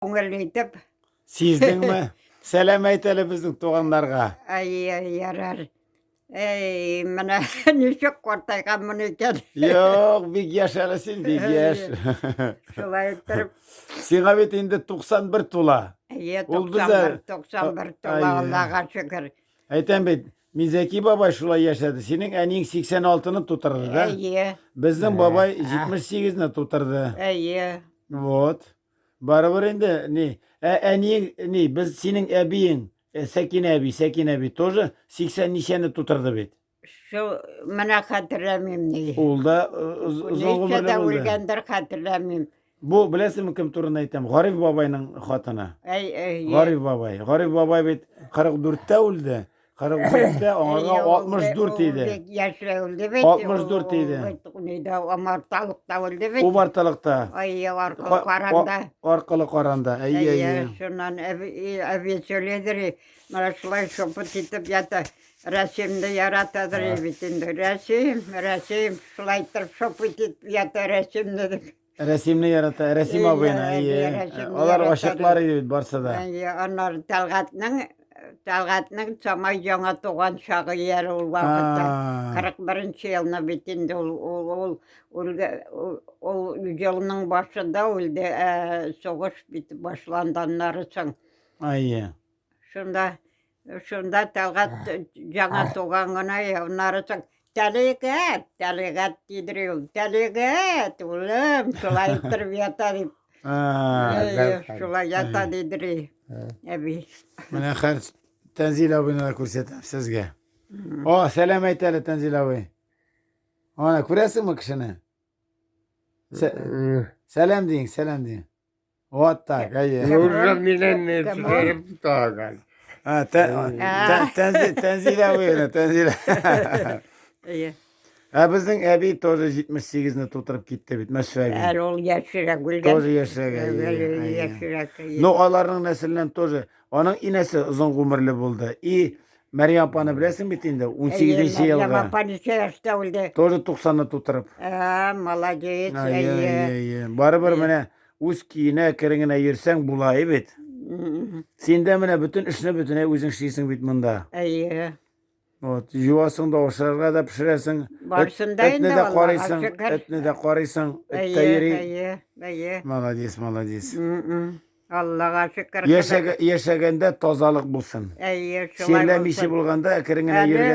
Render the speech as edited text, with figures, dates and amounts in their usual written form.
Күңелле итеп. Сиздеңме? Сәлам әйт әле безнең туганнарга. Ай, ярар. Эй, менә ничек картайганмын икән. Юк, бик яшь әле син, бик яшь. Шулай иттереп. Сиңа бит инде 91 тула. Әйе, 91, 91 тула, Аллага шөкер. Әйтәм бит, Мизәки бабай шулай яшәде. Синең әниең 86-ны тутырды, да? Әйе. Безнең бабай 78-не тутырды. Әйе. Вот. Барыбер инде, ни, ә әниең, ни, без синең әбиең, э, Сәкинә әби, Сәкинә әби тоже 80 ничәне тутырды бит. Шул менә хәтерләмим ни. Ул да э, озын гомерле булды. Үлгәндер хәтерләмим. Бу беләсеңме кем турында әйтәм? Гариф бабайның хатыны. Әй, әй. Гариф бабай. Гариф бабай бит 44-тә үлде. 44-тә аңарга 64 иде. Бик яшьле үлде бит. 64 иде. Нидә умарталыкта үлде бит. Умарталыкта. Әй, аркылы каранда. Аркылы каранда. Әй, әй. Шуннан әби сөйләдер, менә шулай шопыт итеп ята. Рәсемне яратадыр бит инде. Рәсем, Рәсем, шулай итеп шопыт итеп ята Рәсемне дип. Рәсимне ярата, Рәсим абыйны, әйе. Алар ачыклар иде бит барсы да. Әйе, аннары Тәлгатнең Тәлгатнең самай яңа туган чагы әле ул вакытта. 41 елны бит инде ул ул ул ул ул елның башында үлде, ә сугыш бит башланды аннары соң. Әйе. Шунда Шунда Тәлгать яңа туган гына, аннары соң Тәлигать, Тәлигать дидер ул. Тәлигать, улым, шулай иттереп ята дип. Шулай ята дидер әби. Менә хәзер Тәнзил абыйны да күрсәтәм сезгә. О, сәлам әйт әле, Тәнзил абый. Ана, күрәсеңме кешене? Сәлам диң, сәлам диң. Вот так, әйе. Нуржан миннән төшереп тагын. А, Тәнзилә буена, Тәнзилә. Әйе. Ә безнең әби тоже 78-не тутырып китте бит, Мәсфә әби. Әле ул яшьрәк үлгән. Тоже яшьрәк, әйе. Яшьрәк. Но аларның нәселеннән тоже, аның инәсе озын гомерле булды. И Мәрьям апаны беләсең бит инде, 18 нче елгы. Мәрьям апа ничә яшьтә үлде? Тоже 90-ны тутырып. Ә, молодец, әйе. Әйе, Барыбер менә үз көенә әкрен генә йөрсәң була бит. Син дә менә бөтен эшне бөтенләй үзең эшлисең бит монда. Әйе. Вот, юасың да, ашарга да пешерәсең. Барсын да инде, Этне дә карыйсың, этне дә карыйсың, эт тә йөри. Әйе, әйе. Молодец, молодец. Аллага шөкер. Яшәгәндә тазалык булсын. Әйе, шулай Чирләмичә булганда әкрен генә йөргән.